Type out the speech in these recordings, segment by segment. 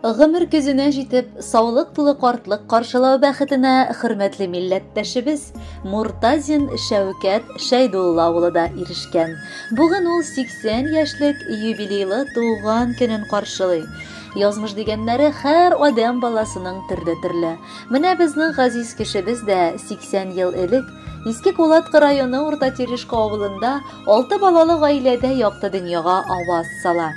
Гомер көзенә җитеп, саулык тулы картлык каршылау бәхетенә хөрмәтле милләттәшебез Муртазин Шәүкәт Шәйдулла улы да ирешкән. Бүген ул 80 яшьлек юбилейлы туган көнен каршылый. Язмыш дигәннәре һәр адәм баласының төрле-төрле. Менә безнең газиз кешебез дә 80 ел элек Иске Кулаткы районы Урта Терешка авылында алты балалы гаиләдә якты дөньяга аваз сала.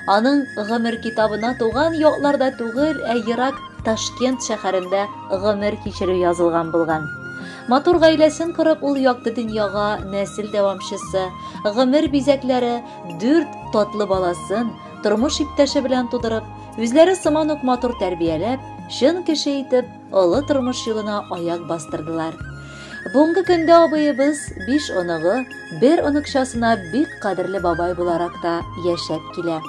Аның гомер китабына туган якларда түгел, ә ерак Ташкент шәһәрендә гомер кичерү язылган булган. Матур гаиләсен корып, ул якты дөньяга нәсел дәвамчысы, гомер бизәкләре, дүрт татлы баласын тормыш иптәше белән тудырып, үзләре сыман ук матур тәрбияләп, чын кеше итеп, олы тормыш юлына аяк бастырдылар. Бүгенге көндә абыебыз биш оныгы, бер оныкчасына бик кадерле бабай буларак та яшәп килә.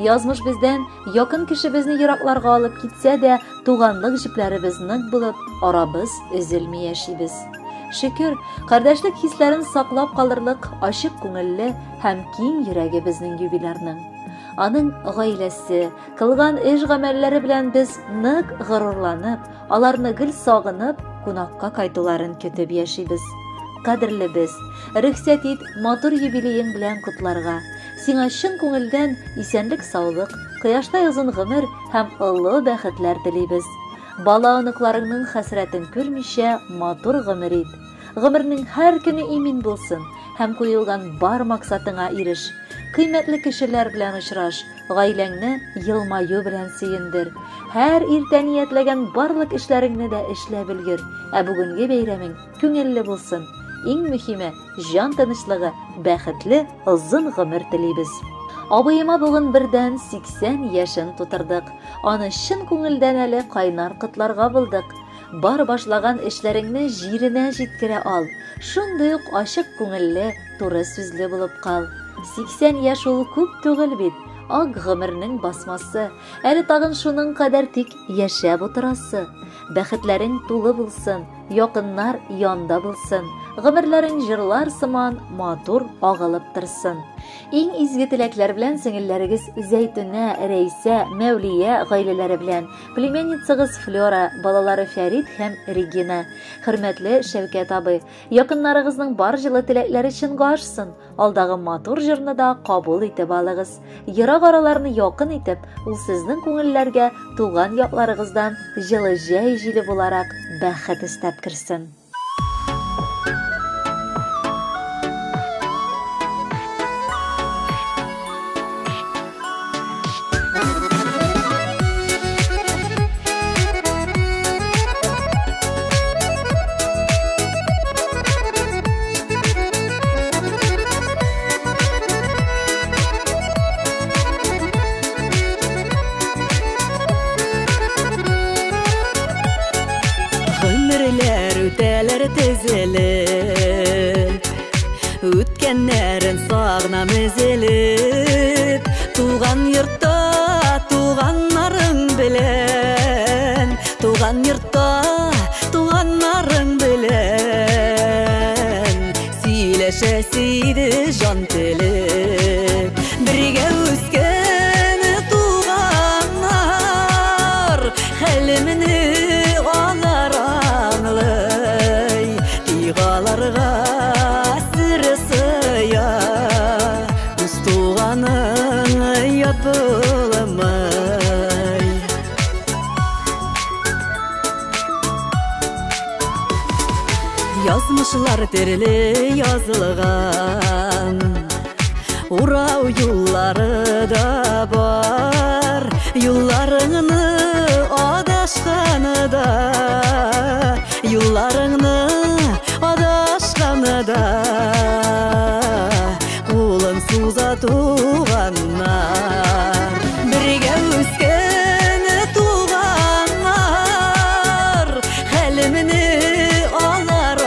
Язмыш бездән якын кешебезне еракларга алып китсә дә, туганлык җепләребез нык булып, арабыз өзелми яшибез. Шөкер, кардәшлек хисләрен саклап калырлык ачык күңелле һәм киң йөрәге безнең юбилярның. Аның гаиләсе, кылган эш-гамәлләре белән без нык горурланып, аларны гел сагынып, кунакка кайтуларын көтеп яшибез. Кадерлебез, рөхсәт ит матур юбилеең белән котларга. Сиңа чын күңелдән исәнлек-саулык, кояштай озын гомер һәм олы бәхетләр телибез. Бала-оныкларыңның хәсрәтен күрмичә матур гомер ит. Гомернең һәр көне имин булсын һәм куелган бар максатыңа иреш. Кыйммәтле кешеләр белән очраш, гаиләңне елмаю белән сөендер. Һәр иртә ниятләгән барлык эшләреңне дә эшләп өлгер. Ә бүгенге бәйрәмең күңелле булсын. Иң мөһиме, җан тынычлыгы, бәхетле озын гомер телибез. Абыема бүген бердән 80 яшен тутырдык. Аны чын күңелдән әле кайнар котларга булдык. Бар башлаган эшләреңне җиренә җиткерә ал. Шундый ук ачык күңелле, туры сүзле булып кал. 80 яшь ул күп түгел бит. Ак гомернең басмасы. Әле тагын шуның кадәр тик яшәп утырасы. Бәхетләрең тулы булсын, якыннар янда булсын. Гомерләрең җырлар сыман матур агылып торсын. Иң изге теләкләр белән сеңелләрегез Зәйтүнә, Рәйсә, Мәүлия гаиләләре белән, племянницагыз Флера, балалары Фәрит һәм Регина. Хөрмәтле Шәүкәт абый, якыннарыгызның бар җылы теләкләре чынга ашсын. Алдагы матур җырны да кабул итеп алыгыз. Ерак араларны якын итеп, ул сезнең күңелләргә туган якларыгыздан җылы җәй җиле буларак бәхет өстәп керсен. Гомерләр үтәләр тезелеп, үткәннәрен сагынам өзелеп. Туган йортта туганнарың белән, туган йортта туганнарың белән сөйләшәсе иде җан телеп. Бергә үскән туганнар хәлемне алар аңлый, тик аларга сер сыя, үз туганың ят булмый. Язмышлар төрле язылган, урау юллары да бар. Юлларыңны адашканы да, юлларыңны адашканы да, кулын суза туганнар. Бергә үскән туганнар хәлемне алар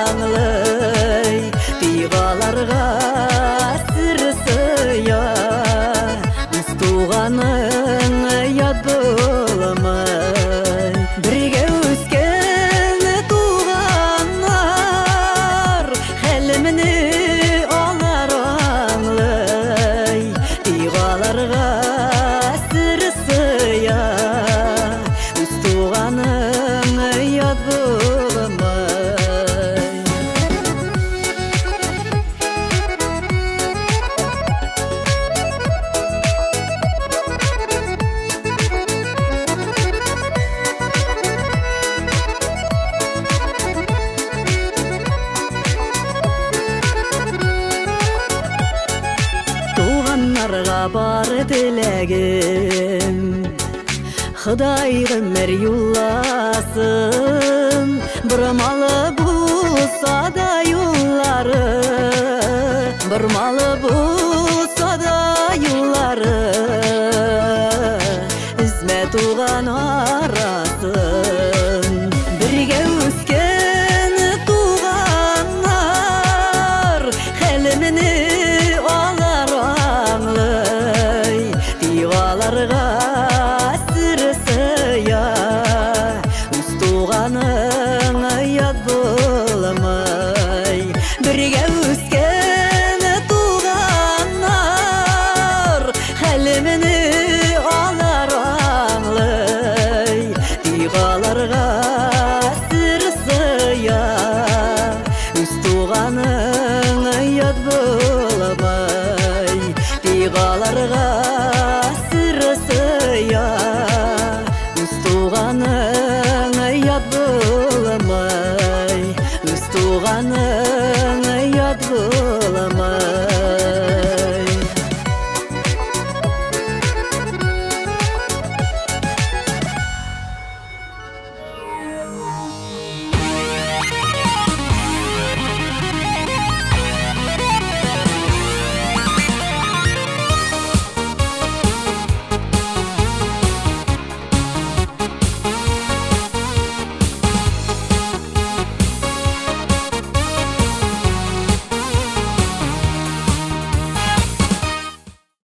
аңлый, тик аларга сер сыя, үз туганың ят булмый. Бергә үскән туганнар Теләгем, Ходай гомер юлласын, бормалы булса да юллары, бормалы булса да юллары, өзмә туган арасын. Бергә үскән туганнар хәлемне алар аңлый, тик аларга сер сыя, үз туганың ят булмый. Бергә үскән туганнар хәлемне алар аңлый, тик аларга сер сыя, үз туганың ят булмый. Тик аларга сер сыя, үз туганың ят булмый, үз туганың